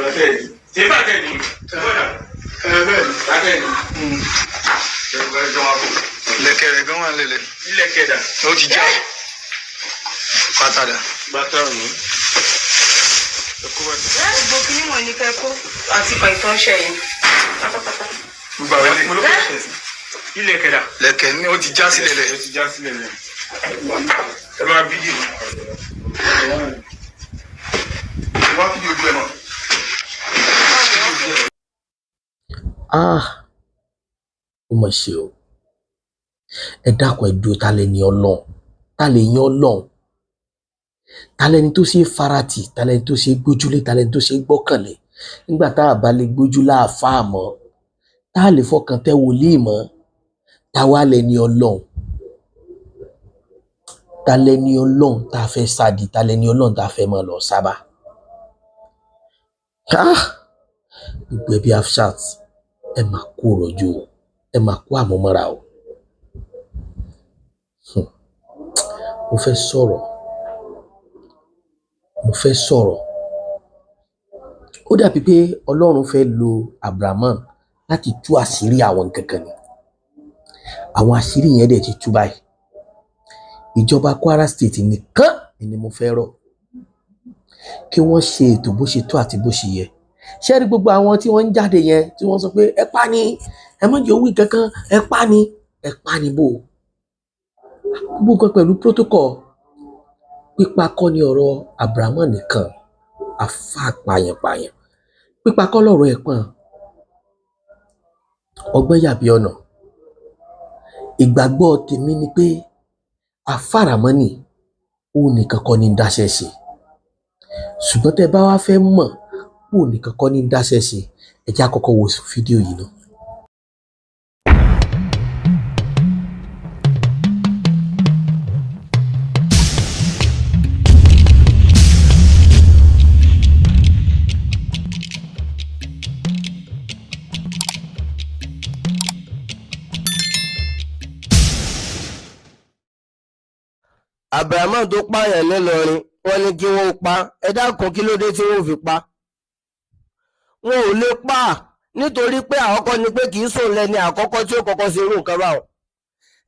Ṣé bàtẹ́ ni? Ẹ bẹ́ẹ̀ ni. Bàtẹ́ ni. Lẹ̀kẹ̀ rẹ̀ gan wà lẹ̀lẹ̀. Ilẹ̀ kẹdà. Ó ti já. Bàtà dà. Bàtà ni. Gbogbo kíní wọ̀nyí ni kẹ́ kó àti pàìtàn ṣe yìí pátápátá. Gbogbo àwọn ilé. Ilẹ̀ kẹdà. Lẹ̀kẹ̀ ni ó ti já sílẹ̀ lẹ̀. Ó ti já sílẹ̀ lẹ̀. Ẹ máa bí jì. Wọ́n fi ojú ẹ̀ mọ̀. Ah, ó mà ṣe o. Ẹ dákun, ẹ dúró. Ta lẹni Ọlọ́run? Ta lè yan Ọlọ́run? Ta lẹni tó ṣe é faratì? Ta lẹni tó ṣe é gbójúlé? Ta lẹni tó ṣe é gbọ́kànlé nígbà tá a bá lè gbójú láàfáà mọ́, tá a lè fọkàn tẹ wòlíì mọ́? Ta wá lẹni Ọlọ́run? Ta lẹni Ọlọ́run tá a fẹ́ sádi? Ta lẹni Ọlọ́run tá a fẹ́ máa lọ sábà? Ah, gbogbo ẹbí Hafsat, ẹ máa kó rọ̀jò o, ẹ máa kó àmúmọ́ra o. Mo fẹ́ sọ̀rọ̀, mo fẹ́ sọ̀rọ̀. Ó dàbí pé Ọlọ́run fẹ́ lo Abrahaman láti tú àṣírí àwọn nǹkan kan ni. Àwọn àṣírí yẹn dẹ̀ ti tú báyìí. Ìjọba Kwara State nìkan ni mo fẹ́ rọ̀ kí wọ́n ṣe ètò bó ṣe tó àti bó ṣe yẹ. Ṣé rí gbogbo àwọn tí wọ́n ń jáde yẹn, tí wọ́n sọ pé ẹ pa ni, ẹ má jẹ́ owó kankan, ẹ pa ni, ẹ pa ni bò gbogbo nǹkan pẹ̀lú protocol. Pípa kọ́ ni ọ̀rọ̀ Abrahaman nìkan, àfa pààyàn-pààyàn, pípa kọ́ lọ̀rọ̀ ẹ̀ pọ̀n. Ọgbọ́n yàbí ọ̀nà. Ìgbàgbọ́ tèmi ni pé afáramọ́nì òun nìkan kọ́ ni ń dáṣẹ́ ṣe, ṣùgbọ́n tẹ́ bá wá fẹ́ mọ̀ òun nìkan kọ́ ni ń dáṣẹ́ ṣe, ẹ jẹ́ á kọ́kọ́ wo fídíò yìí náà. Abrahaman tó pààyàn ńìlọrin, wọ́n ní kí wọ́n pa. Ẹ dákun, kí ló dé tí wọ́n fi pa? Wọn ò lè pa á, nítorí pé àkọ́kọ́ ni pé kì í sòun lẹ́ni àkọ́kọ́ tí ó kọ́kọ́ ṣe irú nǹkan báwọn.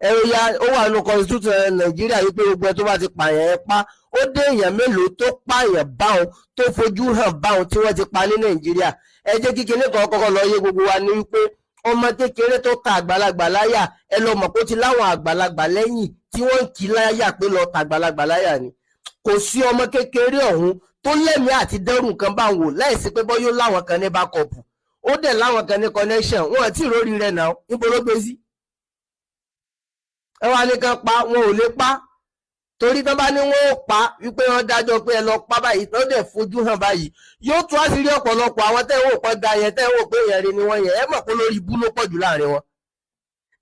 Ẹ̀rọ ya ó wà nínú constitution Nàìjíríà yìí pé gbogbo ẹ tó bá ti pààyàn, ẹ pa. Ó dé èèyàn mélòó tó pààyàn báwọn, tó fojú hàn báwọn, tí wọ́n ti pa ní Nàìjíríà? Ẹ jẹ́ kí kinní kan kọ́kọ́ lọ yé gbogbo wa ní wípé ọmọ kékeré tó ta àgbàlagbà láyà, ẹ lọ mọ̀ pé ó ti láwọn àgbàlagbà lẹ́yìn tí wọ́n ń kì í láyà pé lọ ta àgbàlagbà láyà ni. Kò sí ọmọ kékeré ọ̀hún tó lẹ́mìí àti dẹ́rù nǹkan bá ń wò láìsí pé bọ́ yóò láwọn kan ní backup, ó dẹ̀ láwọn kan ní connection. Wọn àti ìrórí rẹ̀ náà, níbo ló gbé sí? Ẹ wá ní kan pa, wọn ò lè pa, torí tán bá ní wọn ò pa, wípé wọn dájọ́ pé ẹ lọ pa báyìí, tán dẹ̀ fojú hàn báyìí, yóò tú àṣírí ọ̀pọ̀lọpọ̀ àwọn tẹ́ ẹ wò pọ́n da yẹn, tẹ́ ẹ wò pé èèyàn rí ni wọ́n yẹn. Ẹ mọ̀ pé lórí ibú ló pọ̀ jù láàrin wọn.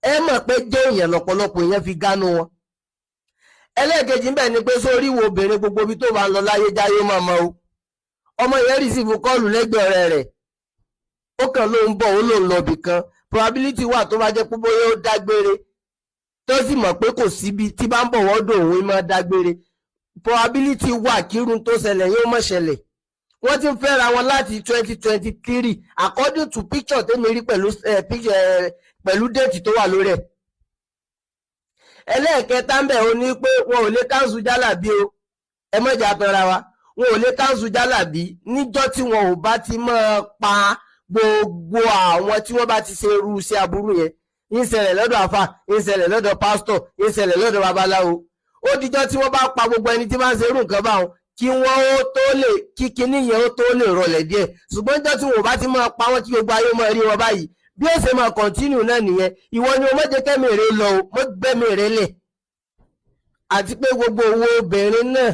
Ẹ mọ̀ pé jẹ́ èèyàn lọ̀pọ̀lọpọ̀ èèyàn fi gánú wọn. Ẹlẹ́ẹ̀kejì ń bẹ̀ ni pé sórí wo obìnrin, gbogbo ibi tó bá ń lọ láyé jáyé máa mọ o. Ọmọ yẹn receive call lẹ́gbẹ̀ẹ́ ọ̀rẹ́ rẹ̀, ó kàn ló ń bọ̀, ó lóun lọ ibì kan. Probability wà tó bá jẹ́ pé bóyá ó dágbére, tó sì mọ̀ pé kò síbi tí bá ń bọ̀ wọ́dọ̀ òun máa dágbére, probability wà kírun tó ṣẹlẹ̀ yóò mọ̀ ṣẹlẹ̀. Wọ́n ti ń fẹ́ra wọn láti 2023, according to picture tẹ́mi rí pẹ̀lú picture, pẹ̀lú date tó wà lórí ẹ̀. Ẹlẹ́ẹ̀kẹta ń bẹ̀, ó ní pé wọn ò lè cancel jálàbí o. Ẹ mọ̀jà tanra wa, wọn ò lè cancel jálàbí níjọ́ tí wọn ò bá ti máa pa gbogbo àwọn tí wọ́n bá ti ṣe irú iṣẹ́ aburú yẹn. Ń ṣẹlẹ̀ lọ́dọ̀ àfà, ń ṣẹlẹ̀ lọ́dọ̀ pásítọ̀, ń ṣẹlẹ̀ lọ́dọ̀ babaláwo. Ó dijọ́ tí wọ́n bá pa gbogbo ẹni tí máa ń ṣe irú nǹkan báwọn, kí wọ́n ó tó lè kí kinní yẹn ó tó lè rọlẹ̀ díẹ̀. Ṣùgbọ́n níjọ́ tí wọn ò bá ti máa pa wọ́n, kí gbogbo ayé máa rí wọn báyìí, bí ó ṣe máa continue náà nìyẹn. Ìwọ ni o má jẹ́ kẹ́mi rè lọ o, mọ́ gbẹ́mi rè lẹ̀. Àti pé gbogbo owó obìnrin náà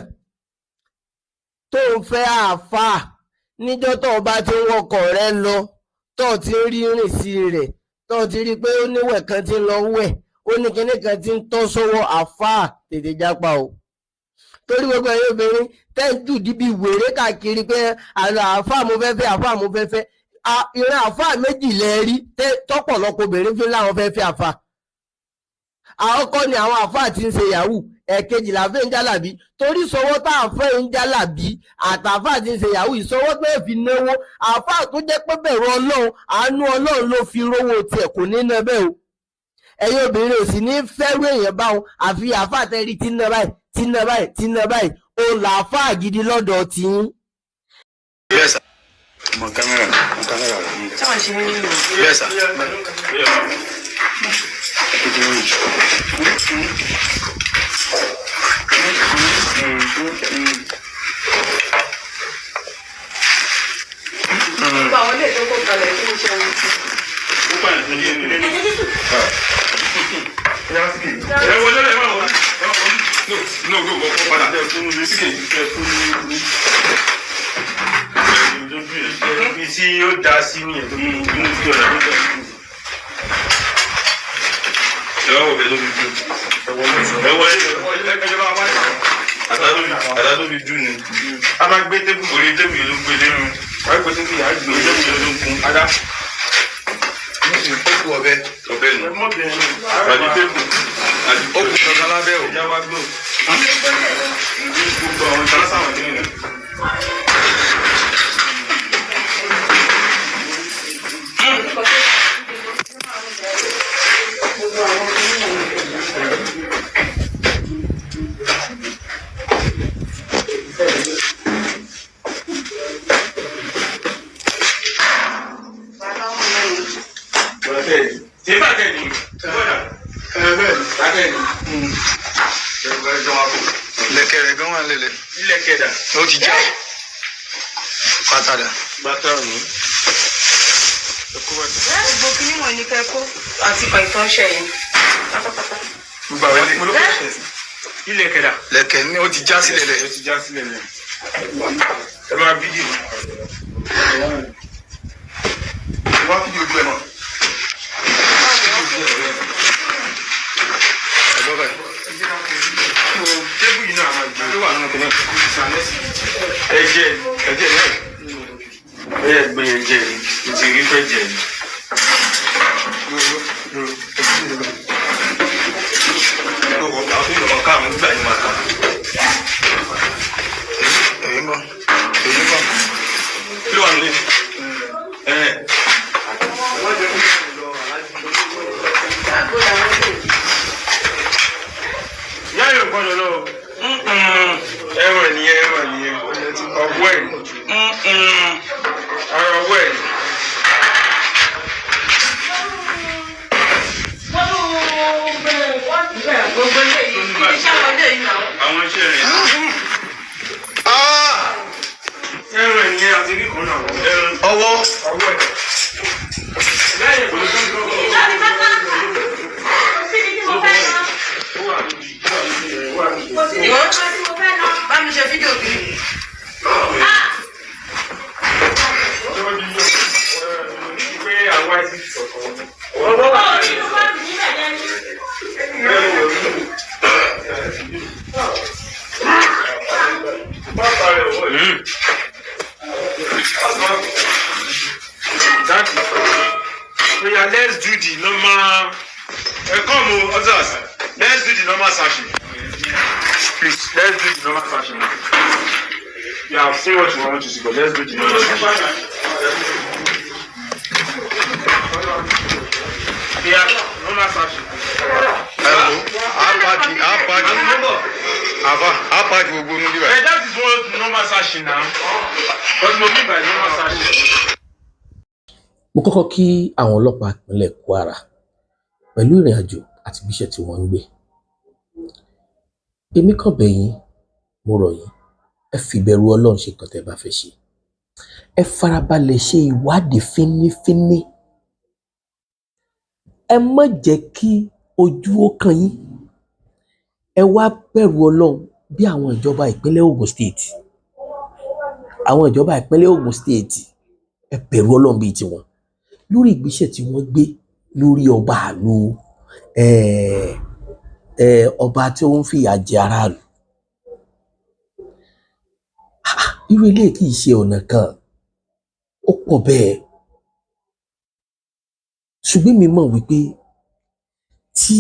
tó ń fẹ́ àáfàá, níjọ́ tó o bá ti ń wọkọ̀ rẹ lọ, tó o ti ń rí rìn sí rẹ̀, tó o ti rí i pé ó níwẹ̀ kan tí ń lọ wẹ̀, ó ní kinní kan tí ń tọ́ sọ́wọ́ àáfàá, tètè jápa o. Torí gbogbo ẹ̀yin obìnrin tẹ́ ń jù díbi wèrè káàkiri pé àlọ́ àáfàá mo fẹ́ fẹ́, àáfàá mo fẹ́ fẹ́, ìran àáfàá méjì lẹ rí tọ́pọ̀lọpọ̀ obìnrin fi láwọn fẹ́ fẹ́ àáfàá. Àkọ́kọ́ ni àwọn àfáà tí ń ṣe yahoo, ẹ̀kejì làfẹ́ ń jálàbí. Torí sọwọ́ tá a fẹ́ ń jálàbí àtàfáà tí ń ṣe yahoo, ìsọwọ́ tó fi náwó àfáà tó jẹ́ pé bẹ̀rù Ọlọ́run, àánú Ọlọ́run ló fi rówó tiẹ̀, kò ní ná bẹ́ẹ̀ o. Ẹ̀yin obìnrin ò sì ní fẹ́rù èèyàn báwọn, àfi àfáà tẹ́rí tí ń ná báyìí, tí ń ná báyìí, tí ń ná báyìí, òun làáfáà gidi lọ́dọ̀ tiyín. Bẹ́ẹ̀ sà. Mọ kámẹ́rà, mọ kámẹ́rà rẹ̀ ní. Táwọn ṣe ń rí o. Bẹ́ẹ̀ sà. Gbogbo àwọn ilé tó kó kalẹ̀ kí n ṣe wọn. Ẹ wọlé, ẹ wọlé, ẹ wọlé. No, no, no, padà. Ibi tí ó da sí nìyẹn tó mú inú tí ọ̀dà tó da sí. Ẹ wá wọ̀ bẹ́ẹ̀ ló fi dùn. Ẹ wọlé, ẹ jọba wá ní. Àtà tó fi dùn ni. A máa gbé tébù, orí tébù yìí ló gbé lẹ́nu. Wọ́n á gbé tébù yìí, á gbé tébù yìí ló kún. Adá. Ó kú ọbẹ̀. Ọbẹ̀ nù. Àti tébù. Ó kú kankan lábẹ́ o. Ìjà wa gbò. Gbogbo àwọn ìtàn sáwọn kìnìún náà. Gbogbo àwọn kìnìún. Bàbá wọn náà ni. Ṣé bàtẹ́ ni? Bàtẹ́ ni. Lẹ̀kẹ̀ rẹ̀ gan wà lélẹ̀. Ilẹ̀ kẹdà. Ó ti já. Pátá dà. Bàtà ni. Gbogbo kìnìún wọn ni kẹ́ kó àti pàìtàn ṣe yìí. Pátápátá. Gbogbo àwọn ilé. Ilẹ̀ kẹdà. Lẹ̀kẹ̀ ni ó ti já sílẹ̀ lẹ̀. Ó ti já sílẹ̀ lẹ̀. Ẹ máa bí jì. Wá fídíò ojú ẹ̀ náà. Ẹ̀gbọ́n báyìí. Tébù yìí náà máa gbé. Ló wà nínú kìnìún. Ẹ̀jẹ̀, ẹ̀jẹ̀ náà. Ẹ̀jẹ̀ gbé ẹ̀jẹ̀ ni. Mo ti rí fẹ́ jẹ̀ ni. Ọ̀ká àwọn gbà yín máa kà. Èyí ń bọ̀. Èyí ń bọ̀. Kí ló wà nílé? Ẹ̀. Àgbo làwọn lè. Ìyá yóò gbọ́dọ̀ lọ. Ẹ̀rọ nìyẹn, ẹ̀rọ nìyẹn. Ọwọ́ ẹ̀. Ara ọwọ́ ẹ̀. Gbogbo ilé yìí, kí ni iṣẹ́ àwọn ilé yìí náà? Àwọn iṣẹ́ rẹ̀. Ah! Ẹ̀rọ nìyẹn àti kíkan náà. Ẹ̀rọ Ọwọ́. ọwọ́ ẹ̀. Ìyá yóò gbọ́dọ̀ lọ. Bá mi ṣe fídíò kiri. Yeah, let's do the normal. Come on, others. Let's do the normal searching. Please, let's do the normal searching. You have seen what you want to see, but let's do the normal searching. Yeah, normal searching. Ẹ wo, á pààkì, á pààkì. Àfà, á pààkì gbogbo inú bíbá. Eh, that is what normal searching now. What do you mean by normal searching? Mo kọ́kọ́ kí àwọn ọlọ́pàá ìpínlẹ̀ Kwara pẹ̀lú ìrìn àjò àti ibiṣẹ́ tí wọ́n ń gbé. Èmi kàn bẹ̀ yín, mo rọ̀ yín, ẹ fìbẹ̀rù Ọlọ́run ṣe nǹkan tẹ́ ẹ bá fẹ́ ṣe. Ẹ farabalẹ̀ ṣe ìwádìí fínífíní. Ẹ má jẹ́ kí ojú ó kàn yín. Ẹ wá bẹ̀rù Ọlọ́run bí àwọn ìjọba ìpínlẹ̀ Ogun State. Àwọn ìjọba ìpínlẹ̀ Ogun State, ẹ bẹ̀rù Ọlọ́run bíi tiwọn lórí ìgbésẹ̀ tí wọ́n gbé lórí ọba àlù ọba tí ó ń fìyà jẹ aráàlú. Ah, irú eléyìí kì í ṣe ọ̀nà kan, ó pọ̀ bẹ́ẹ̀, ṣùgbọ́n mi mọ̀ wípé Tí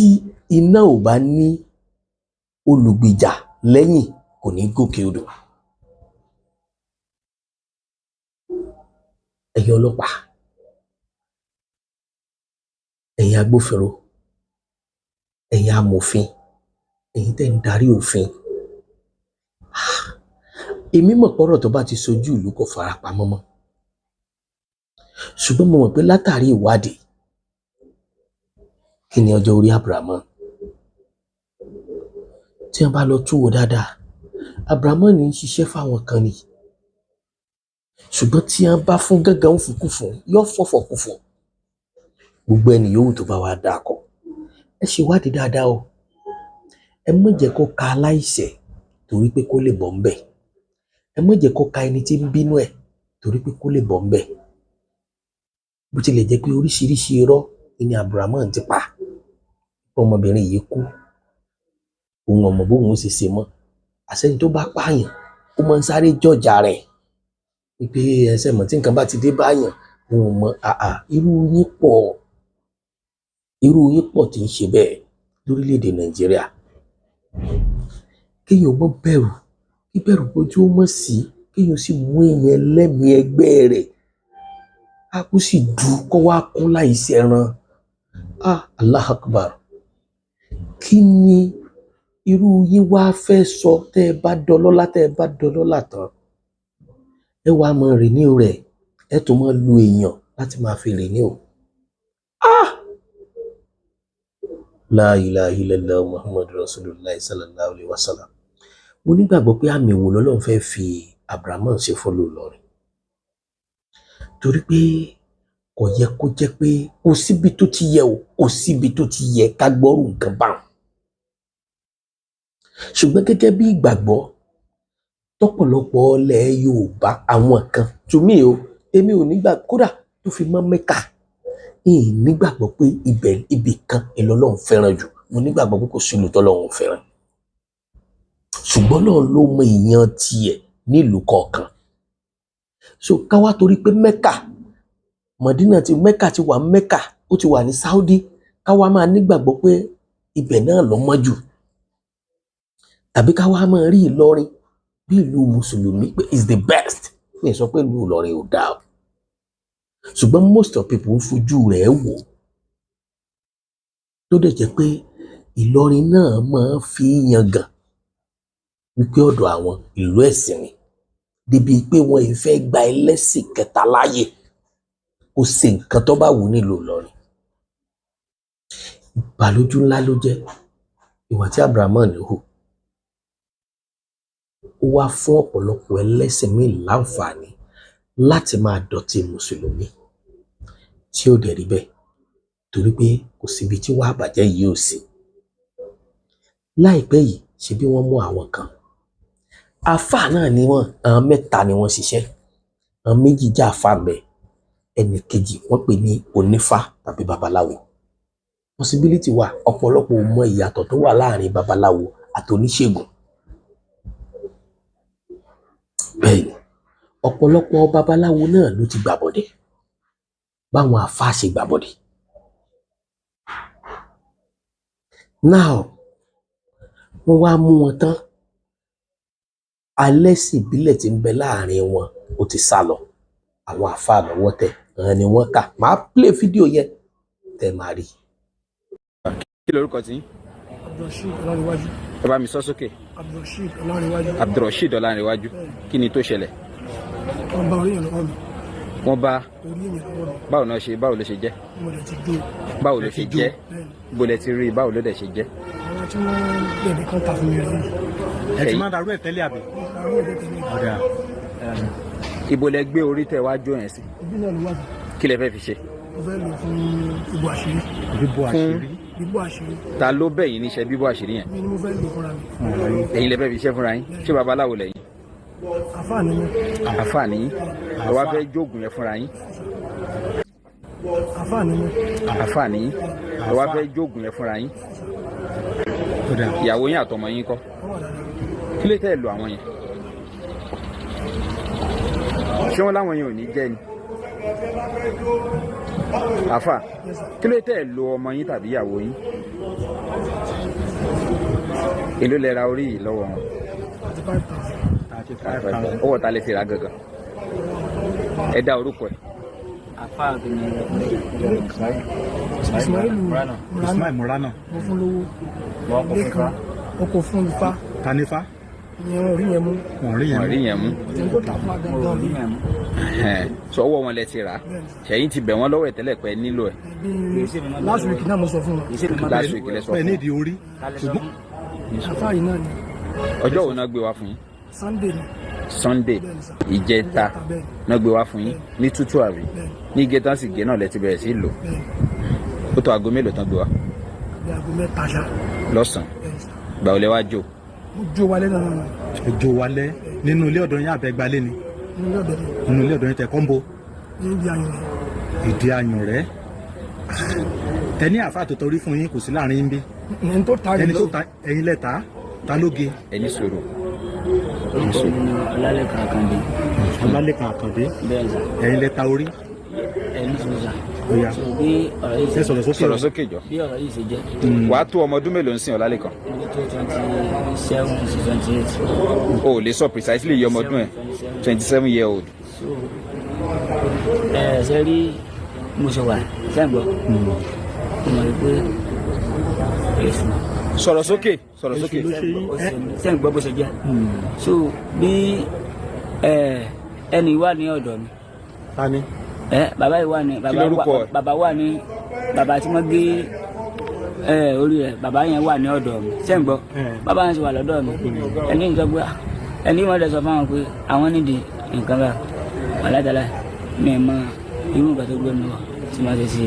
iná ò bá ní olùgbìjà lẹ́yìn, kò ní gòkè odò. Ẹ̀yin ọlọ́pàá, ẹ̀yin agbófinró, ẹ̀yin amòfin, ẹ̀yin tẹ́ ń darí òfin, èmi mọ̀ pọ́rọ̀ tó bá ti sojú ìlú kò fara pamọ́ mọ́, ṣùgbọ́n mo mọ̀ pé látàrí ìwádìí, kí ni ọjọ́ orí Abrahamu? Tí wọ́n bá lọ tú wò dáadáa, Abrahamu ní ń ṣiṣẹ́ fáwọn kan ni, ṣùgbọ́n tí wọ́n bá fún gángan ń fòkúfò, yóò fọ̀fọ̀kúfọ̀. Gbogbo ẹni yòówù tó bá wá dáa kọ, ẹ ṣèwádìí dáadáa o. Ẹ má jẹ́ kó ka aláìṣẹ̀ torí pé kó lè bọ́ ńbẹ̀. Ẹ má jẹ́ kó ka ẹni tí ń bínú ẹ̀ torí pé kó lè bọ́ ńbẹ̀. Bó tilẹ̀ jẹ́ pé oríṣiríṣi irọ́ ni Abrahamu ti pa, ọmọbìnrin yìí kú, òun ọmọ bóun ó ṣe ṣe mọ́. Àṣẹni tó bá pààyàn, ó máa ń sáré jọ̀jà rẹ̀ wípé ẹsẹ̀ mọ̀ tí nǹkan bá ti dé báyàn, òun ò mọ̀. Àà, irú yín pọ̀, irú yín pọ̀ tí ń ṣe bẹ́ẹ̀ lórílẹ̀‐èdè Nàìjíríà. Kéèyàn mọ́ bẹ̀rù, kí bẹ̀rù bójú ó mọ̀ sí, kéèyàn sì mú èèyàn lẹ́mìí ẹgbẹ́ rẹ̀, á kó sì du kó wá kún láì ṣẹran. Ah, Allah Akbar. Kí ni irú yín wá fẹ́ sọ tẹ́ ẹ bá dọlọ́lá, tẹ́ ẹ bá dọlọ́lá tán? Ẹ wàá mọ rìníw rẹ̀, ẹ tún máa lu èèyàn láti máa fi rìníw. Ah, La ilaha illallah Muhammadu Rasulullah sallallahu alayhi wa sallam. Mo nígbàgbọ́ pé àmì wo lọ́lọ́run fẹ́ fi Abrahamu ṣe fún Olórin, torí pé kò yẹ kó jẹ́ pé kò síbi tó ti yẹ o, kò síbi tó ti yẹ ká gbọ́rù nǹkan báwọn. Ṣùgbọ́n gẹ́gẹ́ bí ìgbàgbọ́ tọ́pọ̀lọpọ̀ ilẹ̀ Yorùbá, àwọn kan tùmí o, èmi ò nígbà, kódà tó fi mọ́ Mẹ́kà, ìyìn nígbàgbọ́ pé ibẹ̀ ibì kan ìlọ́lọ́run fẹ́ràn jù. Mo nígbàgbọ́ pé kò sí ìlú tọ́lọ́run fẹ́ràn, ṣùgbọ́n náà ló mọ èèyàn tiẹ̀ nílùú kọ̀ọ̀kan. So káwá torí pé Mẹ́kà, Mọ̀dínà ti Mẹ́kà ti wà, Mẹ́kà ó ti wà ní Saudi, káwá máa nígbàgbọ́ pé ibẹ̀ náà ló mọ́ jù, tàbí káwá máa rí Ìlọrin bí ìlú mùsùlùmí pé is the best. Mi sọ pé ìlú Ìlọrin ò dáa o, ṣùgbọ́n most of people ń fojú rẹ̀ wò, tó dẹ̀ jẹ́ pé Ìlọrin náà máa fi yangàn wípé ọ̀dọ̀ àwọn ìlú ẹ̀sìn ni, débi pé wọ́n ì fẹ́ gba ẹlẹ́sìn kẹta láàyè kó ṣe nǹkan tó bá wù ú nílùú Ìlọrin. Ìbàlójú ńlá ló jẹ́ ìwà tí Abrahamu hù. Ó wá fún ọ̀pọ̀lọpọ̀ ẹlẹ́sìn míì láǹfààní láti máa dọ̀tí mùsùlùmí, tí ó dẹ̀ rí bẹ́ẹ̀, torí pé kò síbi tí wàá bàjẹ́ yìí ò sí. Láìpẹ́ yìí, ṣe bí wọ́n mú àwọn kan, àáfàá náà ni wọ́n, àwọn mẹ́ta ni wọ́n ṣiṣẹ́, àwọn méjì jẹ́ àáfàá ń bẹ, ẹnì kejì wọ́n pè ní onífá tàbí babaláwo. Possibility wà, ọ̀pọ̀lọpọ̀ ò mọ ìyàtọ̀ tó wà láàrin babaláwo àti oníṣègùn. Bẹ́ẹ̀ ni ọ̀pọ̀lọpọ̀ babaláwo náà ló ti gbàbọ̀dẹ̀ báwọn àáfàá ṣe gbàbọ̀dẹ̀. Now wọ́n wá mú wọn tán, alẹ́sìn ìbílẹ̀ tí ń bẹ láàrin wọn ó ti sá lọ, àwọn àáfàá lọ́wọ́ tẹ̀, àwọn ni wọ́n kà. Máa play fídíò yẹn tẹ́ máa rí. Kí lorúkọ tí? Abdulrasheed Ọlárẹ̀wájú. Ẹ bá mi sọ sókè. Abdulrasheed Ọlárẹ̀wájú. Abdulrasheed Ọlárẹ̀wájú, kí ni tó ṣẹlẹ̀? Wọ́n bá orí yẹn lọ́wọ́ mi. Wọ́n bá Orí yẹn lọ́wọ́ mi. Báwo náà ṣe, báwo ló ṣe jẹ́? Mo lè ti jó. Báwo ló ṣe jẹ́? Bẹ́ẹ̀ni. Bó lẹ ti rí i, báwo ló dẹ̀ ṣe jẹ́? Àwọn tí wọ́n bẹ̀rẹ̀ kan ta fún mi rẹ̀ yìí. Ẹ ti máa darú ẹ tẹ́lẹ̀ àbí? Àwọn èdè tẹ̀lé. Ọ̀dà. Ibo lẹ gbé orí tẹ wá jó yẹn sí? Ibi náà ló wà sí. Kí lẹ fẹ́ fi ṣe? Mo fẹ́ lò fún ìbò àṣírí. Bíbò àṣírí. Bíbò àṣírí. Ta ló bẹ̀ yín níṣẹ́ bíbò àṣírí yẹn? Mi ni mo fẹ́ lò fúnra mi. Ẹ̀yin lẹ fẹ́ fi ṣe fúnra yín? Ṣé babaláwo lẹ̀yin? Àfáà ni mí. Àfáà ni yín? Ẹ wá fẹ́ jóògùn yẹn fúnra yín? Àfáà ni mí. Àfáà ni yín, ẹ wá fẹ́ jóògùn yẹn fúnra yín? Ọ̀dà. Ìyàwó yín àtọmọ yín kọ́? Wọ́n wà dáadáa. Kí ló tẹ́ ẹ lò àwọn yẹn? Ṣé wọ́n láwọn yẹn ò ní jẹ́ ni? Àfà, kí ló tẹ̀ lo ọmọ yín tàbí ìyàwó yín? Èló lẹ ra orí yìí lọ́wọ́ wọn? 35,000. 35,000. Owó ta lè fi ra gangan? Ẹ dá orúkọ ẹ. Ismail Ismail Murana. Murana. Mo fún lówó lẹ́kan, o kò fún ifá. Tanifa. Ìyẹn orí yẹn mú. Wọn rí yẹn Wọn mú. rí yẹn mú. Ọ̀tẹ̀ tó tà fún agangan mi. Ẹhẹn. Sọ ọwọ́ wọn lẹ ti rà á. Ṣẹ̀yìn ti bẹ̀ wọ́n lọ́wọ́ ẹ̀ tẹ́lẹ̀ pé ẹ nílò ẹ̀? Bí last week náà mo sọ fún wọn. Last week lẹ sọ Pẹ fún wọn. nídìí orí, ṣùgbọ́n Àfáà yìí náà ni. Ọjọ́ wo náà gbé wá fún yín? Sunday ni. Sunday? Bẹ́ẹ̀ni sà. Ìjẹta? Bẹ́ẹ̀ni. Náà gbé wá fún yín ní tútù, àbí? Bẹ́ẹ̀ni. Ní igi tán sì gé náà lẹ ti bẹ̀rẹ̀ sí lò? Bẹ́ẹ̀ni. Ó tó aago mélòó tán gbé wá? Bí aago 3 ṣá. Lọ́sàn-án? Bẹ́ẹ̀ni sà. Gbà ó lẹ wá jò? Mo jó wálé náà náà. Ẹjọ wálẹ nínú ilé ọ̀dọ̀ yín, àbẹ̀gbalé ni? Nínú ọ̀dọ̀ mi. Nínú ilé ọ̀dọ̀ yín tẹ kọ́ńbó? Ní ibi àyàn rẹ̀. Ìdí ayùn rẹ. Ẹni àfa tó torí fún yín kò sí láàrin yín bí? Ẹni tó ta. Ẹni tó ta, ẹ̀yin lẹ́ta, ta ló ge? Ẹni sọ̀rọ̀. Orúkọ mi ni Ọlálẹ́kan Àkàndé. Ọlálẹ́kan Àkàndé? Bẹ́ẹ̀ sà. Ẹ̀yin lẹ́ta orí? Ẹni sùn sà. Ó yá. So bí ọ̀rọ̀ yìí Ẹ sọ̀rọ̀ sókè. Sọ̀rọ̀ sókè jọ. Bí ọ̀rọ̀ yìí ṣe jẹ́. Wàá tó ọmọ ọdún mélòó ń sìn, Ọlálẹ́kan? Mo tó 27 sí 28. O ò lè sọ precisely iye ọmọ ọdún ẹ? 27 year old. So ẹ ṣe rí, mo ṣe wà sẹ́ǹgbọ́, mo mọ̀ pé èṣù. Sọ̀rọ̀ sókè, sọ̀rọ̀ sókè. Sẹ́ǹgbọ́ bó ṣe jẹ́. So bí ẹni wà ní ọ̀dọ̀ mi. Ta ni? Ẹ bàbá yìí wà ní bàbá Lorúkọ ẹ̀? Bàbá wà ní bàbá tí wọ́n gé ẹ orí rẹ̀, bàbá yẹn wà ní ọ̀dọ̀ mi, ṣé ń gbọ́? Bàbá yẹn sì wà lọ́dọ̀ mi. Ẹni nǹkan pé ẹni wọ́n lè sọ fáwọn pé àwọn nídìí nǹkan bá wàlátàlá mi mọ irú nǹkan tó gbé mi wọ̀ tí mo fi ṣe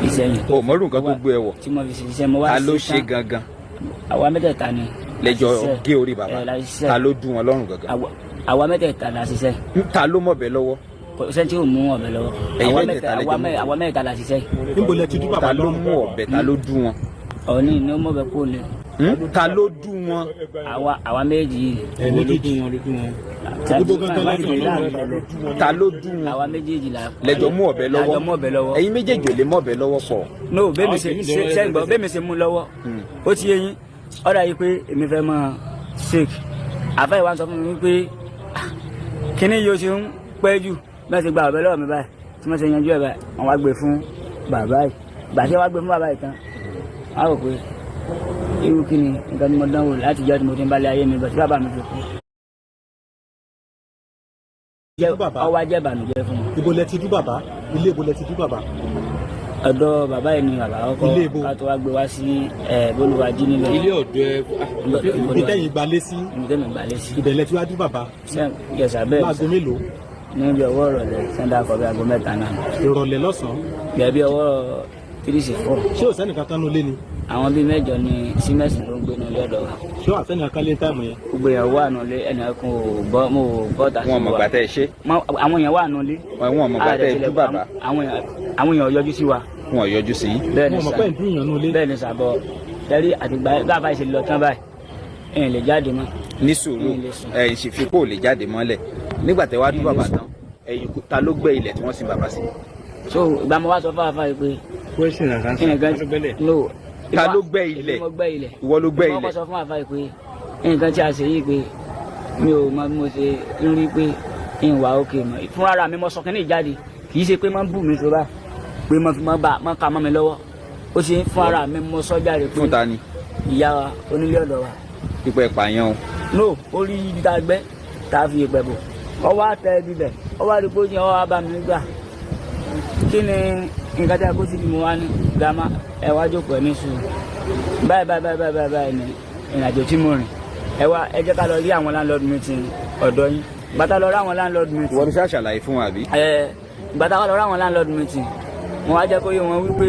iṣẹ́ yẹn. O mọ̀rú nǹkan tó gbé ẹ wọ̀? Tí mo fi ṣe iṣẹ́ mo wá Ta ló sí ṣe tán. gangan? Àwa mẹ́tẹ̀ẹ̀ta ni. Lẹ́jọ́ ṣiṣẹ́. gé orí bàbá? Ẹ, la ṣiṣẹ́. Ta ló dún wọn lọ́rùn gangan? Àwa mẹ́tẹ̀ẹ̀ta la ṣiṣẹ́. Ta ló mọ̀bẹ lọ́wọ́? Kò sẹ́ni tí ò mú ọ̀bẹ lọ́wọ́. Ẹ̀yin Àwa mẹ́tẹ̀ẹ̀ta lẹ́jọ́ mú? Àwa mẹ́tẹ̀ẹ̀ta la ṣiṣẹ́. Níbo lẹ ti dú bàbá Ta ló lọ́rùn? mú ọ̀bẹ? Ta ló dún wọn? Ọ̀ní ni ó mọ̀bẹ kó lè. Ta ló dún wọn? Àwa méjì yìí. Ẹ méjèèjì. Ta ló dún wọn? Àwa méjèèjì la. Lẹ́jọ́ mú ọ̀bẹ lọ́wọ́? Lẹ́jọ́ mú ọ̀bẹ lọ́wọ́. Ẹ̀yin méjèèjì ò lè mú ọ̀bẹ lọ́wọ́ pọ̀. No, bẹ́ẹ̀ ṣe ṣe ń gbọ́, bẹ́ẹ̀ mi ṣe mú lọ́wọ́, ó ti yé yín. Ọ̀dà yìí pé èmi fẹ́ máa shake. Àfẹ́ ìwà sọ fún mi wípé, "Ah, kíní yóò ṣe ń pẹ́ jù." Bẹ́ẹ̀ ṣe gba ọ̀bẹ lọ́wọ́ mi báyìí tí wọ́n ṣe yanjú ẹ̀ báyìí, wọ́n wá gbé fún bàbá yìí. Gbà tí wọ́n wá gbé fún bàbá yìí tán, wọ́n á rò pé irú kíni nǹkan tí mo dánwò láti jọ́ tí mo ti ń balẹ̀ ayé mi bọ̀ tí bàbá mi fi kú. Bàbá. Ó wá jẹ́ ìbànújẹ́ fún mi. Ibo lẹ ti dú bàbá? Ilé ibo lẹ ti dú bàbá? Ọ̀dọ̀ bàbá yìí ni bàbá kọ́kọ́. Ilé ibo? Ká tó wá gbé wá sí ẹ bólúwájí nílẹ̀. Ilé ọ̀dọ̀ ẹ? Ibi tẹ́yìn gbalé sí? Ibi tẹ́mi gbalé sí. Ibẹ̀ lẹ ti wá dú bàbá? Yẹsà, bẹ́ẹ̀. Láago mélòó? Níbi ọwọ́ ìrọ̀lẹ́, sẹ́ńdà kọ́ bí aago 3 náà. Ìrọ̀lẹ́ lọ́sàn-án? Bẹ́ẹ̀, bí ọwọ́ 3 sí 4. Ṣé ò sẹ́nìkan kan nulẹ̀ ni? Àwọn bíi mẹ́jọ ni símẹ́sì ló ń gbé nílé ọ̀dọ̀ wa. Ṣé ò àsẹ́nìkan kan lé táìmù yẹn? Gbogbo èèyàn wà nulẹ̀, ẹnìkan kò bọ́, mo ò bọ́ ta sí Wọn mọ̀ wa. gbà tẹ́ ẹ ṣe. Àwọn èèyàn wà nulẹ̀. Wọn mọ̀ gbà tẹ́ ẹ dú bàbá. Àwọn èèyàn yọjú sí wa. Wọn yọjú sí yín? Bẹ́ẹ̀ ni Wọn mọ̀ sà. pé ń dún ìyàn nulẹ̀. Bẹ́ẹ̀ ni sà, bọ́ tẹ́rí àtìgbà gáfà ìṣe lọ tán báyìí, ẹ̀yìn lè jáde mọ́. Ní sùúrù. Mi lè sùn. Ẹ ìṣèfipò ò lè jáde mọ́lẹ̀ nígbà tẹ́ wá dú bàbá tán. Ẹ̀yin ta ló gbẹ́ ilẹ̀ tí wọ́n sin bàbá sí? So ìgbà mo wá sọ fún àfáà yìí pé Question and answer. nǹkan no. Ta ló gbẹ́ ilẹ̀? Èmi mo gbẹ́ ilẹ̀. Ìwọ ló gbẹ́ Mo ilẹ̀? kọ́ sọ fún àfáà yìí pé nǹkan tí a ṣe yìí, pé mi ò mọ bí mo ṣe ń rí pé ń wà òkè mọ́. Fún ara mi mo sọ kínní jáde, kì í ṣe pé máa ń bù mí tó báyìí pé mo fi mọ́ bá mọ́ ka mọ́ mi lọ́wọ́. Ó ṣe fún ara mi mo sọ jáde pé Fún ta ni? Ìyá wa onílé ọ̀dọ̀ wa. Pípẹ́ pààyàn o? No, ó rí ibi tá a gbẹ́ tá a fi ìpẹ́ bò, ọ wá tẹ ibi bẹ̀, ọ wá rí pé ó ní ọ wá bá mi gbà kí ni nǹkan tí a kó síbi. Mo wá ní, "Grandma, ẹ wá jókòó, ẹ ní sùúrù. Báyìí báyìí báyìí báyìí báyìí ni ìrìnàjò tí mo rìn. Ẹ wá, ẹ jẹ́ ká lọ rí àwọn landlord meeting ọ̀dọ̀ yín." Gbàtà lọ rí àwọn landlord meeting. Ìwọ ló ṣáà ṣàlàyé fún wa, àbí? Ẹ gbàtà wà lọ rí àwọn landlord meeting, mo wá jẹ́ kó yé wọn wípé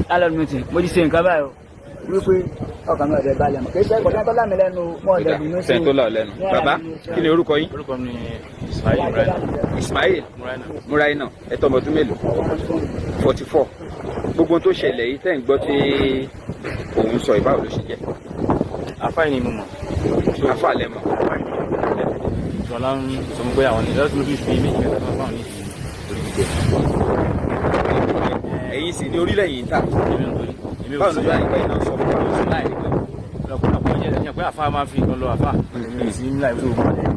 landlord meeting, mo ti ṣe nǹkan báyìí o, wípé ọkàn mi ọ̀dẹ̀ balẹ̀ mọ́. Kì í ṣe ẹ̀kọ́ tó lámì lẹ́nu mọ́ ọ̀dẹ̀ bínú sí. Sẹ́ni tó là ọ́ lẹ́nu. Bàbá, kí ni orúkọ yín? Orúkọ mi ni Ismail Ibrahim. Ismail? Muraina. Muraina. Ẹ tọ́ ọmọ ọdún mélòó? 44. Gbogbo ohun tó ṣẹlẹ̀ yìí tẹ́ ń gbọ́ tí òun sọ, ìbáwò ló ṣe jẹ́? Afáì ni mo mọ̀. Afá lẹ mọ̀? Ṣọlá ń sọ fún pé àwọn ní lọ́sùn ló fi fi méjì mẹ́ta fún àwọn ní orí. jẹ. Ẹ̀yin sì ní orílẹ̀ yìí ń tà. Èmi ò torí èmi ò Báwo sí ló bá yín pé iná sọ fún wa? Láì rí pé ọ̀pọ̀lọpọ̀ jẹ́ ẹ̀yàn pé àfa máa ń fi nǹkan lọ àfa. Èmi ò sí ní láì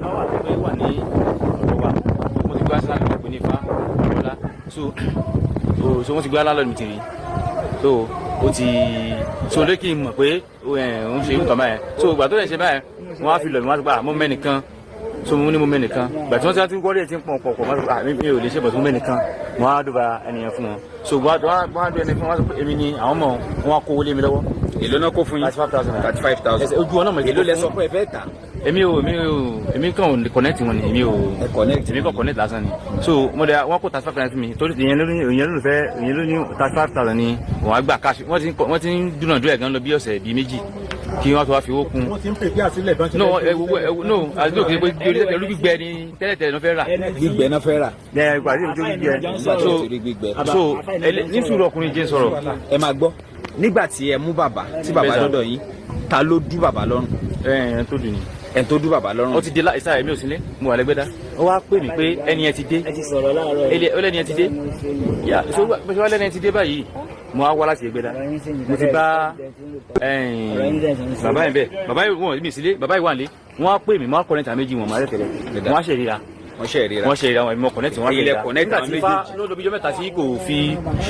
tó wà pé wà ní ọ̀dọ̀ wa. Mo ti gbá sí lálẹ́ pé ní ifá ọ̀la, so wọ́n ti gbá lálẹ́ mi tì rí, so ó ti so lé kí n mọ̀ pé ó ń ṣe nǹkan báyẹn. So ìgbà tó lè ṣe báyẹn, wọ́n á fi lọ̀ mí, wọ́n á ti gbà mọ́ mẹ́nìkan. So mo ní mo mẹ́nìkan. Ìgbà tí wọ́n ti wọ́n rí ti ń pọ̀ pọ̀ pọ̀, wọ́n á sọ pé mi ò lè ṣe bọ̀ tó mẹ́nìkan. Wọ́n á dùbà ẹnìyẹn fún wọn. So wọ́n á dùn ẹni fún wọn, wọ́n á sọ pé èmi ni àwọn mọ̀. Wọ́n á kó owó lé mi lọ́wọ́. Èló náà kó fún yín? 35,000. 35,000. Ẹsẹ̀ ojú ọ̀nà mọ̀. Èló lẹ sọ pé ẹ fẹ́ tà? Èmi ò, èmi kàn ò connect wọn ni, èmi ò. Ẹ connect. Èmi kàn connect lásán ni. So mo dẹ wọn kó 35,000 fún mi, torí ìyẹn ló fẹ́, ìyẹn ló ní 35,000 ni wọ́n á gbà cash. Wọ́n ti ń dúnàdúrà gan lọ bí ọ̀sẹ̀ bíi 2 kí wọ́n tó wá fi owó kún. Wọ́n ti ń pèpè àsílẹ̀ bọ́n ti No, fẹ́ ẹ wo ẹ no, àti òkè pé orí gbígbẹ ni tẹ́lẹ̀tẹ́lẹ̀ ló fẹ́ rà. Gbígbẹ náà fẹ́ rà. Ẹ gbà tí ojú gbígbẹ. Nígbà So tó ti rí gbígbẹ. So ní sùúrù, ọkùnrin jẹ́ sọ̀rọ̀. Ẹ máa gbọ́, nígbà tí ẹ mú bàbá, tí bàbá Bẹ́ẹ̀ sà. dọ́dọ̀ yín, ta ló dú bàbá lọ́rùn? Ẹ ẹ tó dùn ni. Ẹ tó dú bàbá lọ́rùn. Ó ti dé láì sáà, èmi ò sílé, mo wà lẹ́gbẹ́dá. Ó wá pè mí pé ẹni ẹ ti dé. Ẹ ti sọ̀rọ̀ láàárọ̀. Ó lẹ́ni ẹ ti dé yà. So bó ṣe wá lẹ́ni ẹ ti dé báyìí, mo wá wá láti Ẹgbẹ́dá, mo ti bá bàbá yẹn bẹ́ẹ̀. Bàbá yẹn wọ́n mi sílé, bàbá yìí wà nílé. Wọ́n á pè mí, mo á connect àwọn méjì wọn, màá tẹ̀lé wọ́n á ṣe ríra. Wọ́n ṣe ríra. Wọ́n ṣe ríra wọn, èmi mo connect wọn á ṣe Ẹ̀yin lẹ ríra. connect Nígbà àwọn tí fa méjèèjì. lọ́dọ̀ bíjọ́ mẹ́ta tí kò fi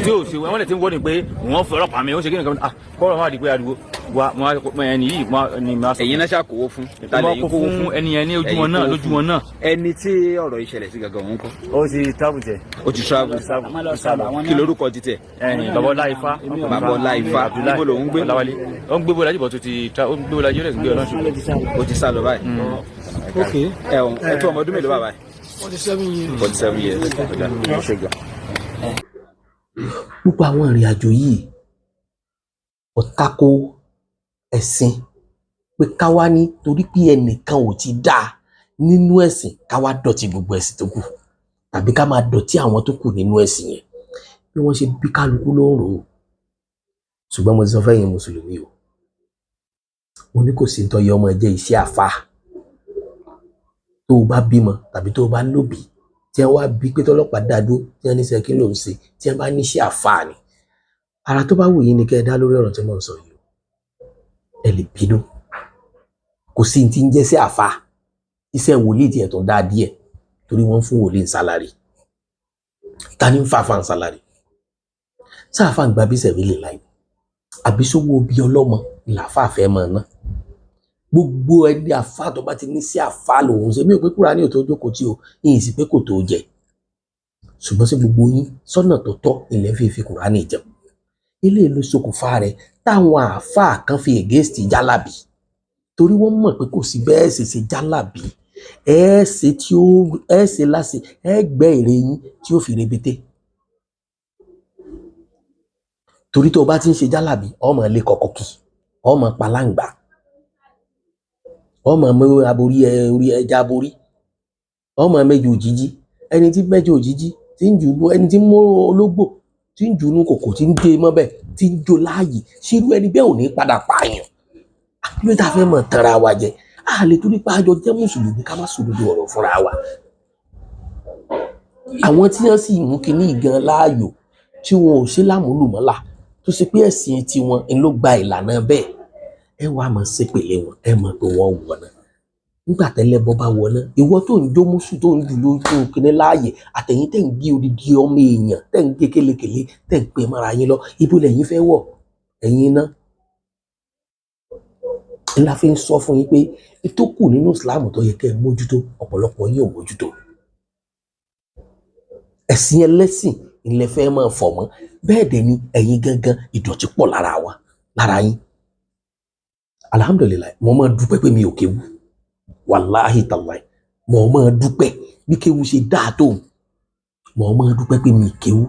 tí ò ṣe, wọ́n lè ti ń wọ́n ni pé wọ́n fẹ́ ọlọ́pàá mi, ó ṣe kí nìkan, ah, kọ́rọ̀ máa di pé ariwo wa mo á ẹni yìí mo á ni mo á sọ. Ẹ̀yin náà ṣàkówó fún? Ta Mo lẹ̀yin kó kówó fún ẹni yẹn ní ojú Ẹ̀yin wọn náà, kówó lójú fún. wọn náà. Ẹni tí ọ̀rọ̀ yìí ṣẹlẹ̀ sí gangan, òun kọ́? Ó ti travel jẹ. Ó ti travel. Kí lorúkọ títẹ̀? Ẹ̀yìn Bàbá Ọlá Ifá. Bàbá Ọlá Ifá. Abdullahi. Níbo lòun gbé? Ọláwálé. Ó ń gbé bọ́lá jìbọ̀ tó ti ó ń gbé bọ́lá jìbọ̀ tó ti gbé ọlọ́ṣù. Ó ti sá lọ báyìí. Ok. Ẹ ọ̀hún, ẹ tó ọmọ ọdún mélòó bàbá yìí? 47 years. 47 years. Ọ̀dà, ẹ ṣé gan. Gbogbo àwọn ìrìn àjò yìí kò tako ẹ̀sìn pé ká wá ní torí pé ẹnìkan ò ti dáa nínú ẹ̀sìn, ká wá dọ̀tí gbogbo ẹ̀sìn tó kù, tàbí ká máa dọ̀tí àwọn tó kù nínú ẹ̀sìn yẹn. Bí wọ́n ṣe bí kálukú ló ń rò ó. Ṣùgbọ́n mo ti sọ fẹ́yìn mùsùlùmí o, mo ní kò sí ń tọ́yẹ ọmọ jẹ́ iṣẹ́ àfa. Tó o bá bímọ tàbí tó o bá lóbìí tí wọ́n wá bí pé tọ́lọ́pàá dá dúró, tí wọ́n ní sẹ́ kí ló ń ṣe, tí wọ́n bá níṣẹ́ àfa ni, ara tó bá wù yín ni kẹ́ ẹ dá lórí ọ̀rọ̀ tí mò ń sọ yìí o. Ẹ lè bínú. Kò sí ní ti ń jẹ́ sí àfa. Iṣẹ́ wòlíì tiẹ̀ tó dáa díẹ̀, torí wọ́n ń fún wòlíì ń salary. Ta ni ń fa àfa ń salary? Sáàfà ń gba bí sẹ̀mí lè láì àbí sówó bí ọlọ́mọ làáfà fẹ́ máa ná? Gbogbo ẹni àfa tó bá ti ní sí àfa lòun ṣe. Mí ò pé kúra ní òtó jókòó tí o yìí sì pé kò tó jẹ, ṣùgbọ́n sí gbogbo yín sọ́nà tó tọ́ ilẹ̀ fi fi Kùránì jẹun? Ilé ló ṣokùnfà rẹ̀ táwọn àáfàá kan fi against jálàbí, torí wọ́n mọ̀ pé kò sí bẹ́ẹ̀ ṣe ṣe jálàbí, ẹ ṣe tí ó ẹ ṣe láṣẹ, ẹ gbẹ́ ère yín tí ó fi rebete. Torí tó o bá ti ń ṣe jálàbí, ọmọ ilé kọkọ kì, ọmọ palangba, ọmọ mú aborí ẹ orí ẹja aborí, ọmọ mẹjọ òjijì. Ẹni tí mẹjọ òjijì tí ń jùnú, ẹni tí ń mú ológbò tí ń jùnú kòkò, tí ń dé mọ́bẹ̀, tí ń jó láàyè, ṣírú ẹni bẹ́ẹ̀ ò ní padà pààyàn? Àbí tá a fẹ́ mọ̀ tanra wa jẹ? A lè torí pé àjọ jẹ́ mùsùlùmí ká má sòdodo ọ̀rọ̀ fúnra wa. Àwọn tí wọ́n sì mú kinní gan láàyò, tí wọn ò ṣe lámúlùmọ́là, tó ṣe pé ẹ̀sìn tiwọn ń ló gba ìlànà bẹ́ẹ̀, ẹ wàá mọ̀ ṣépèlé wọn, ẹ mọ̀ pé wọ́n wọ̀ náà. Nígbà tẹ́lẹ̀ bọ́ bá wọ̀ náà, ìwọ tó ń jó mùsù, tó ń jù lójú kinní láàyè, àtẹ̀yìn tẹ̀ ń gé odidi ọmọ èèyàn, tẹ̀ ń gé kélekèlé, tẹ̀ ń pè mọ́ra yín lọ, ibo lẹ̀yin fẹ́ wọ̀? Ẹ̀yin náà ńlá fi ń sọ fún yín pé ètò kù nínú Ìsìláàmù tó yẹ kẹ́ ẹ mójútó, ọ̀pọ̀lọpọ̀ yín ò mójútó. Ẹ̀sìn ẹlẹ́sìn ilẹ̀ fẹ́ máa fọ̀ mọ́. Bẹ́ẹ̀ dẹ̀ ni ẹ̀yin gangan, ìdọ̀tí pọ̀ lára wa, lára yín. Alhamdulillahi, mo máa dúpẹ́ pé mi ò kéwu. Wàláhì tàláì, mo máa dúpẹ́. Bí kéwu ṣe dáa tó, mo máa dúpẹ́ pé mi kéwu.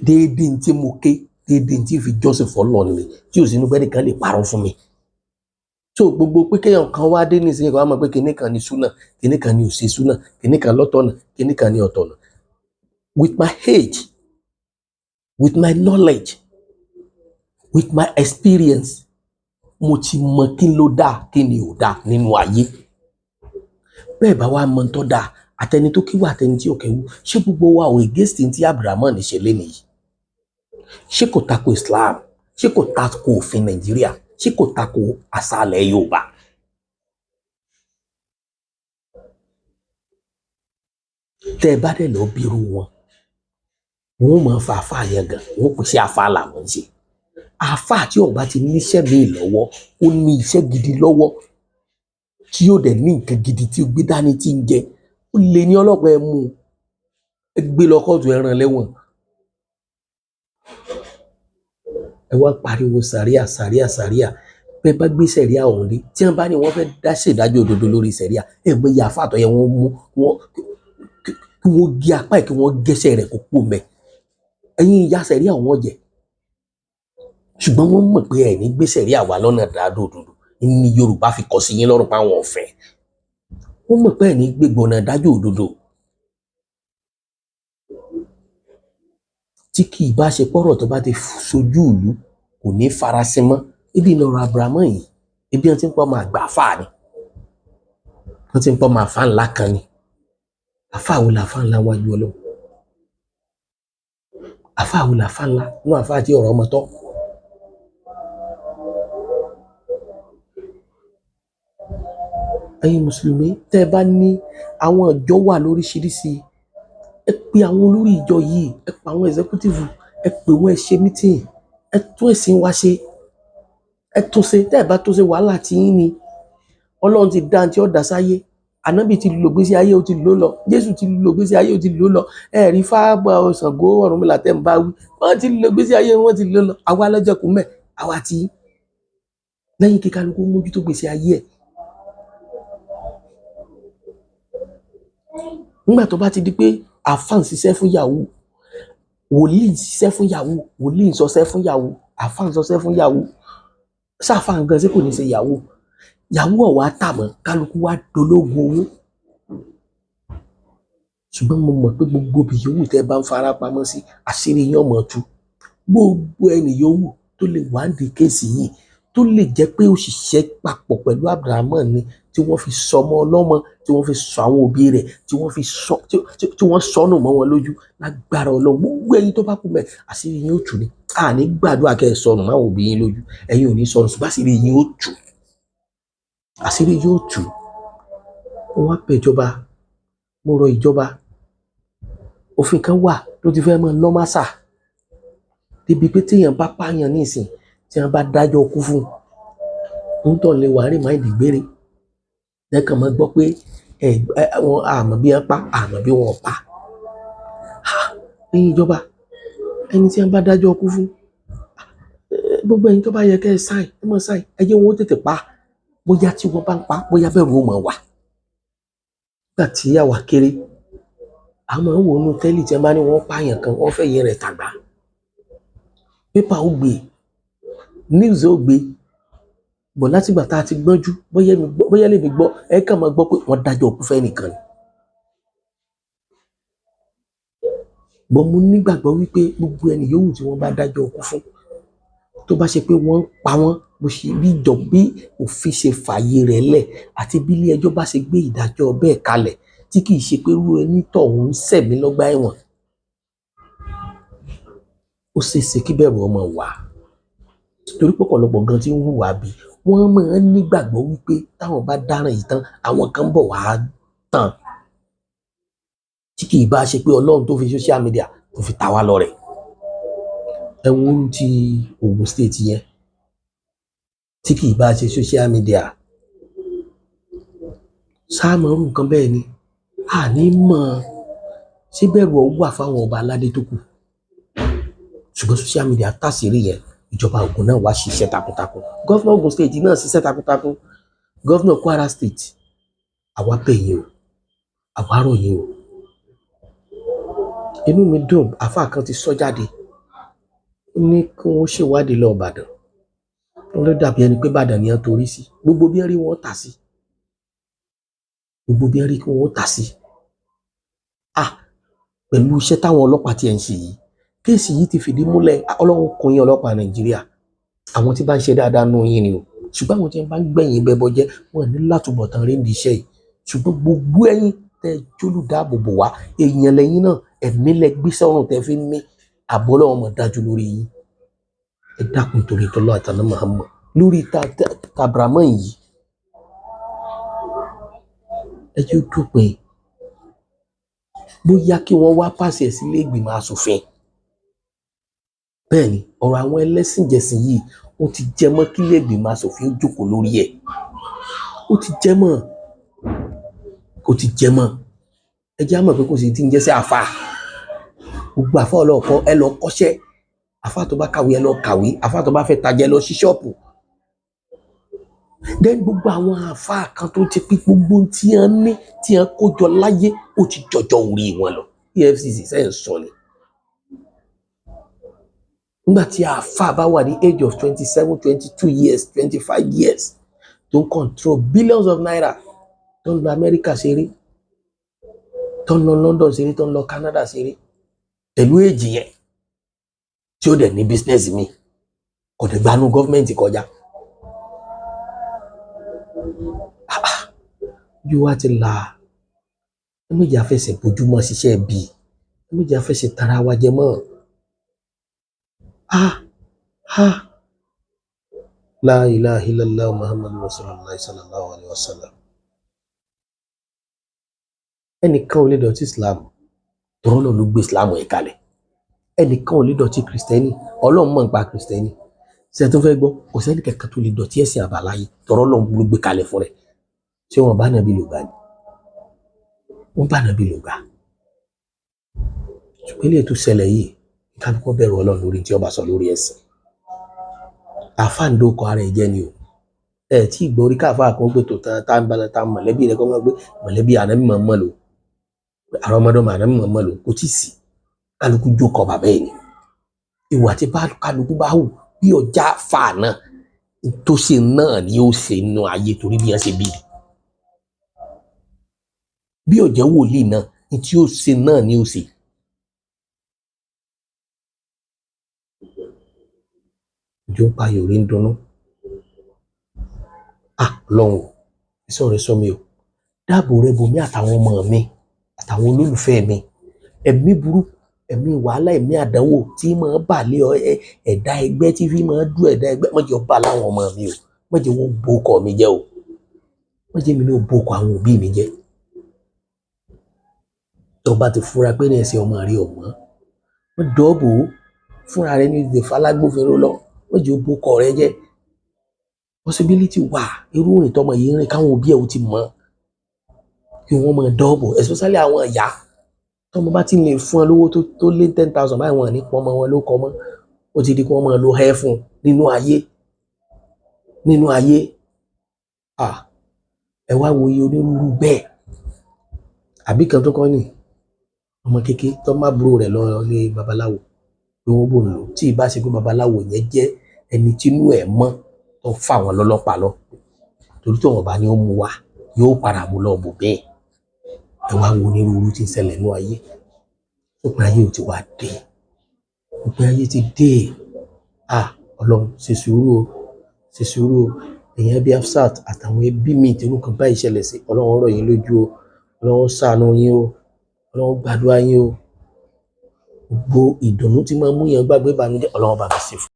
Déédéé ní tí mo ké, déédéé ní tí fi jọ́sìn fọ́lọ́ ni, tí ò sínú pé nìkan lè parọ́ fún mi. So gbogbo pé kéèyàn kan wá dé nísìnyí kan wá mọ̀ pé kinní kan ní súnà, kinní kan ní ò ṣe súnà, kinní kan lọ́tọ̀nà, kinní kan ní ọ̀tọ̀nà, with my age, with my knowledge, with my experience, mo ti mọ kí ló dáa, kí ni ò dáa nínú ayé. Bẹ́ẹ̀ bá wá mọ tó dáa, Àtẹni tó kíwà, àtẹni tí ò kéwú, ṣé gbogbo wa ò against tí Abdulrahman ṣe lénìí yìí? Ṣé kò tako Islam? Ṣé kò tako òfin Nàìjíríà? Ṣé kò tako àṣà ilẹ̀ Yorùbá? Tẹ́ ẹ bá dẹ̀ lọ bírú wọn, wọn ò mọ̀ fa àfa yẹn gan, wọn kò ṣe àfa làwọn ń ṣe. Àfa tí ó bá ti níṣẹ́ míì lọ́wọ́, ó ní iṣẹ́ gidi lọ́wọ́ tí yóò dẹ̀ ní nǹkan gidi tí ó gbé dání tí ń jẹ, ó lè ní ọlọ́pàá ẹ mú un, ẹ gbé lọ kóòtù, ẹ rán lẹ́wọ̀n. Ẹ wá pariwo sàríà sàríà sàríà. Bẹ́ẹ̀ bá gbé sẹ̀ríà ọ̀hún dé, tí wọ́n bá ní wọ́n fẹ́ dá ṣèdájọ́ òdodo lórí sẹ̀ríà, ẹ mọ iye àfa àtọ̀yẹ wọn mú wọn kí wọ́n gé apá ẹ̀, kí wọ́n gẹ́sẹ̀ rẹ̀ kó kú mẹ́. Ẹ̀yin ìyá sẹ̀ríà wọn jẹ, ṣùgbọ́n wọ́n mọ̀ pé ẹ̀ ní gbé sẹ̀ríà wà lọ́nà dáadọ́ òdodo ní Yorùbá fi kọ́ sí yín lọ́rùn pa àwọn ọ̀fẹ́. Wọ́n mọ̀ pé ẹ̀ ní gbégbọ́nà dájọ́ òdodo. Tí kì í bá ṣe pọ́rọ̀ tó bá ti sojú ìlú kò ní farasin mọ́. Ibi ìlọrọ Abrahamu yìí, ibi wọn ti ń pọ́ máa gbà fà ni, wọ́n ti ń pọ́ máa fà ńlá kan ni. Àfà wo làfà ńlá wájú Ọlọ́run? Àfà wo làfà ńlá inú àfà àti ọ̀rọ̀ ọmọ tọ́? Ẹ̀yin mùsùlùmí, tẹ́ ẹ bá ní àwọn ìjọ wà lóríṣiríṣi, ẹ pe àwọn olórí ìjọ yìí, ẹ pe àwọn executive, ẹ pè wọ́n, ẹ ṣe meeting, ẹ tún ẹ̀sìn wa ṣe, ẹ tún ṣe. Tẹ́ ẹ bá tún ṣe, wàhálà tí yín ni. Ọlọ́run ti dá tí ó dá sáyé, ànábì ti lò gbésí ayé, ó ti lò lọ, Jésù ti lò gbésí ayé, ó ti lò lọ. Ẹ rí fáàbà Ṣàngó Ọ̀rúnmìlà tẹ́ ń bá wí, wọ́n ti lò gbésí ayé, wọ́n ti lò lọ. Àwa lọ́jọ́ kù mẹ́ àwa ti lẹ́yìn kí kálukú mójútó gbésí ayé ẹ̀. Nígbà tó bá ti di pé àfáà ń ṣiṣẹ́ fún yahoo, wòlíì ń ṣiṣẹ́ fún yahoo, wòlíì ń ṣọṣẹ́ fún yahoo, àfáà ń ṣọṣẹ́ fún yahoo, sáfà gan ṣé kò ní ṣe yahoo? Yahoo ọ̀wá tà mọ́, kálukú wá dológun owó. Ṣùgbọ́n mo mọ̀ pé gbogbo ibi yòówù tẹ́ bá ń fara pamọ́ sí, àṣírí yín ọmọ tú. Gbogbo ẹni yòówù tó lè wá di kéèsì yìí, tó lè jẹ́ pé òṣìṣẹ́ papọ̀ pẹ̀lú Abdulrahman ni, tí wọ́n fi sọmọ ọlọ́mọ, tí wọ́n fi sọ àwọn òbí rẹ̀, tí wọ́n fi sọ tí wọ́n sọnù mọ́ wọn lójú, lágbára Ọlọ́run, gbogbo ẹ̀yin tó bá kú mẹ́, àṣírí yín ó tú ni. Àní gbàdúrà kẹ́ ẹ sọnù máwọn òbí yín lójú, ẹ̀yin ò ní sọnù, ṣùgbọ́n àṣírí yín ó tú, àṣírí yóò tú. Mo wá pè ìjọba, mo rọ ìjọba. Òfin kan wà tó ti fẹ́ mọ́ lọ́másà débi pé téèyàn bá pààyàn nísìn, tí wọ́n bá dájọ́ kú fún un, ń tọ̀ lè wà rí máìlì gbére. Lẹ́kàn máa gbọ́ pé ẹ wọn àmọ́ bí wọ́n pa, àmọ́ bí wọ́n pa. Ẹ̀yin ìjọba, ẹni tí wọ́n bá dájọ́ kú fún, gbogbo ẹ̀yin tó bá yẹ kẹ́ ẹ sáìn, ẹ mọ̀ sáìn, ẹ jẹ́ wọn ó tètè pa. Bóyá tí wọ́n bá ń pa, bóyá bẹ̀rù ó mọ̀ wà. Nígbà tí àwa kéré, a máa ń wò nú tẹ́lì tí wọ́n bá ní wọ́n pààyàn kan, wọ́n fẹ́ yẹn rẹ̀ tàgbà. Pépà ó gbé, news ó gbé. Bọ̀ látìgbà tá a ti gbọ́njú, bóyá lèmi gbọ́, ẹ kàn máa gbọ́ pé wọ́n dájọ́ òkú fẹ́ nìkan ni. Bọ̀ mo nígbàgbọ́ wípé gbogbo ẹni yòówù tí wọ́n bá dájọ́ òkú fún, tó bá ṣe pé wọ́n ń pa wọ́n, bó ṣe bí ìjọ bí òfin ṣe fààyè rẹ̀ lẹ̀ àti bí ilé ẹjọ́ bá ṣe gbé ìdájọ́ bẹ́ẹ̀ kalẹ̀, tí kì í ṣe pé irú ẹni tọ̀hún ń sẹ̀mí lọ́gbà ẹ̀wọ̀n, ó ṣeé ṣe kí bẹ̀rù ọmọ wà. Torí pọ̀pọ̀lọpọ̀ gan tí ń hùwà bí wọ́n máa ń nígbàgbọ́ wípé táwọn bá dáràn yìí tán, àwọn kan ń bọ̀ wá tán, tí kì í bá ṣe pé Ọlọ́run tó fi social media tó fi ta wá lọ́rẹ. Ẹ wo orú ti Ogun State yẹn, tí kì í bá ṣe social media, sáàmù irú nǹkan bẹ́ẹ̀ ni àní mọ̀ ṣé bẹ̀rù ọ̀ wà fáwọn ọba aládé tó kù. Ṣùgbọ́n social media tàṣírí yẹn, ìjọba Ògùn náà wá ṣiṣẹ́ takuntakun, gọ́fúnà Ògùn state náà ṣiṣẹ́ takuntakun, gọ́fúnà Kwara state, àwa bẹ̀ yín o, àwa rọ̀ yín o. Inú mi dùn, àáfàá kan ti sọ jáde, ó ní kí wọ́n ṣèwádìí lọ Ìbàdàn, wọ́n ló dàbí ẹni pé Ìbàdàn ni wọ́n torí sí, gbogbo bí wọ́n rí wọn tà sí, gbogbo bí wọ́n rí kí wọ́n tà sí. Ah, pẹ̀lú iṣẹ́ táwọn ọlọ́pàá tiẹ̀ ń ṣe yìí, kéèsì yìí ti fìdí múlẹ̀. Ọlọ́run kún yín ọlọ́pàá Nàìjíríà, àwọn tí bá ń ṣe dáadáa nù yín ni o, ṣùgbọ́n àwọn tí wọ́n bá ń gbẹ̀yìn bẹ́bọ jẹ́, wọ́n ní látúbọ̀tán rí ní iṣẹ́ yìí. Ṣùgbọ́n gbogbo ẹ̀yin tẹ́ jólùdáàbòbò wá, èèyàn lẹ́yìn náà, ẹ̀mí lẹ gbé sọ́run tẹ́ fi ń mí, àbọ̀ Ọlọ́run mọ̀ dájú lórí yín. Ẹ dákun torí tọ́lọ́ àtàná Muhammad lórí tàbrámọ̀ yìí, ẹ jẹ́ ó dópin. Bóyá kí wọ́n wá pàṣẹ sílé ìgbìmọ̀ asòfin. Bẹ́ẹ̀ ni ọ̀rọ̀ àwọn ẹlẹ́sìnjẹsìn yìí ó ti jẹ mọ́ kí ilé ìgbìmọ̀ asòfin jókòó lórí ẹ̀. Ó ti jẹ mọ́, ó ti jẹ mọ́. Ẹ jẹ́ á mọ̀ pé kò sí ti ń jẹ́ sí àfa. Gbogbo àfa ọlọ́ọ̀kọ́ ẹ lọ kọ́ṣẹ́. Àfa tó bá kàwé ẹ lọ kàwé. Àfa tó bá fẹ́ tajà ẹ lọ sí ṣọ́ọ̀pù. Then gbogbo àwọn àfa kan tó ti pín gbogbo tí wọ́n ní tí wọ́n kó jọ láyé ó ti jọjọ orí wọn lọ. EFCC sẹ́yìn sọ ni. Nígbà tí àfa bá wà ní age of 27, 22 years, 25 years tó ń control billions of naira, tó ń lọ Amẹ́ríkà ṣeré, tó ń lọ London ṣeré, tó ń lọ Canada ṣeré, pẹ̀lú èjì yẹn tí ó dẹ̀ ní business mi, kò dẹ̀ gbanú gọ́fìmẹ̀ntì kọjá. Ojú wa ti là, ẹ méjì àfẹsẹ̀ bójúmọ́ ṣiṣẹ́ bí, ẹ méjì àfẹsẹ̀ tara wa jẹ mọ́. Ah ah, la ilaha illallah muhammadu rasulullah sallallahu alayhi wa sallam. Ẹnìkan ò lè dọ̀tí Islam, tọ́rọ́ náà ló gbé Islam ẹ̀ kalẹ̀. Ẹnìkan ò lè dọ̀tí Kristẹni, Ọlọ́run mọ̀ nípa Kristẹni. Ṣé tó fẹ́ gbọ́, kò sẹ́ni kankan tó lè dọ̀tí ẹ̀sìn àbáláyé, tọ́rọ́ náà ló gbé kalẹ̀ fún rẹ̀. Ṣé wọn bá nàbí lò gbà ni? Wọn bá nàbí lò gbà. Ṣùgbọ́n ilé tó ṣẹlẹ̀ yìí, kálukú bẹ̀rù Ọlọ́run lórí tí ọba sọ lórí ẹ̀sìn. Àfáàndó kọ ara ẹ̀ jẹ́ ni o. Ẹ tí ìgbọ́ orí káfáà kan gbé tó tán tá ń balẹ̀ tá mọ̀lẹ́bí rẹ̀ kọ́ mọ́ gbé mọ̀lẹ́bí ànábì mọ̀ mọ́ lò. Àrọ́ ọmọdé ọmọ ànábì mọ̀ mọ́ lò kò tí ì sí. Kálukú jókòó bàbá ẹ̀ ni. Ìwà tí kálukú bá hù bí ọjà fà náà tó ṣe náà ni ó ṣe nínú ayé torí bí wọ́n ṣe bí. Bí ọ̀jẹ̀ wòlíì náà ní tí ó ṣe náà ni ó ṣe. Ojú ń pa yòrí ń dunnú. Ah, Ọlọ́run o, ìsọ̀ rẹ sọ mi o. Dáàbò rẹ bò mí àtàwọn ọmọ mi, àtàwọn olólùfẹ́ mi. Ẹ̀mí burúkú, ẹ̀mí wàhálà, ẹ̀mí àdánwò tí máa bà lé ẹ̀dá ẹgbẹ́ tí fi máa dú ẹ̀dá ẹgbẹ́. Má jẹ́ ó bà láwọn ọmọ mi o. Má jẹ́ wọ́n bo ọkọ mi jẹ́ o. Má jẹ́ mi ní ó bo ọkọ àwọn òbí mi jẹ́. Tó bá ti fura pé ní ẹsẹ̀ ọmọ rẹ ọ̀mọ́, wọ́n dọ́ọ̀bò fúnra rẹ ní ìdè falágbófinró lọ. Má jẹ́ ó bo ọkọ rẹ jẹ́. Possibility wà, irú ìrìn tọmọ yìí ń rìn káwọn òbí ẹ̀ ó ti mọ̀ kí wọ́n máa dọ́ọ̀bò, especially àwọn ìyá. Tọmọ bá ti lè fún ẹ lówó tó lé 10,000 báyìí, wọn ní pọ́n ọmọ wọn ló kọ mọ́. Ó ti di kí wọ́n máa lo ẹ́ fún un nínú ayé. Nínú ayé. Ah, ẹ wá wo iye onírúurú bẹ́ẹ̀. Àbí kan tó kọ́ ni ọmọ kékeré tó má búrò rẹ̀ lọ lé babaláwo pé wọ́n bò ń lò. Tí ìbá ṣe pé babaláwo yẹn jẹ́ ẹni tínú ẹ̀ mọ́ tó fà wọ́n lọ́lọ́pàá lọ. Torí tí wọ́n bá ní ó mú wa, yóò padà mú lọ bò bẹ́ẹ̀. Ẹ wá wo onírúurú tí ń ṣẹlẹ̀ nínú ayé. Òpin ayé ò ti wá dé. Òpin ayé ti dé. Ah, Ọlọ́run ṣe sùúrù o, ṣe sùúrù o. Èèyàn bíi Hafsat àtàwọn ẹbí mi tí irú nǹkan báyìí ṣẹlẹ̀ sí, Ọlọ́run rọ̀ yín lójú o. Ọlọ́run ṣàánú yín o. Ọlọ́run gbàdúrà yín o. Gbogbo ìdùnnú tí máa ń mú yàn gbàgbé ìbànújẹ́, Ọlọ́run bá mi ṣe fún.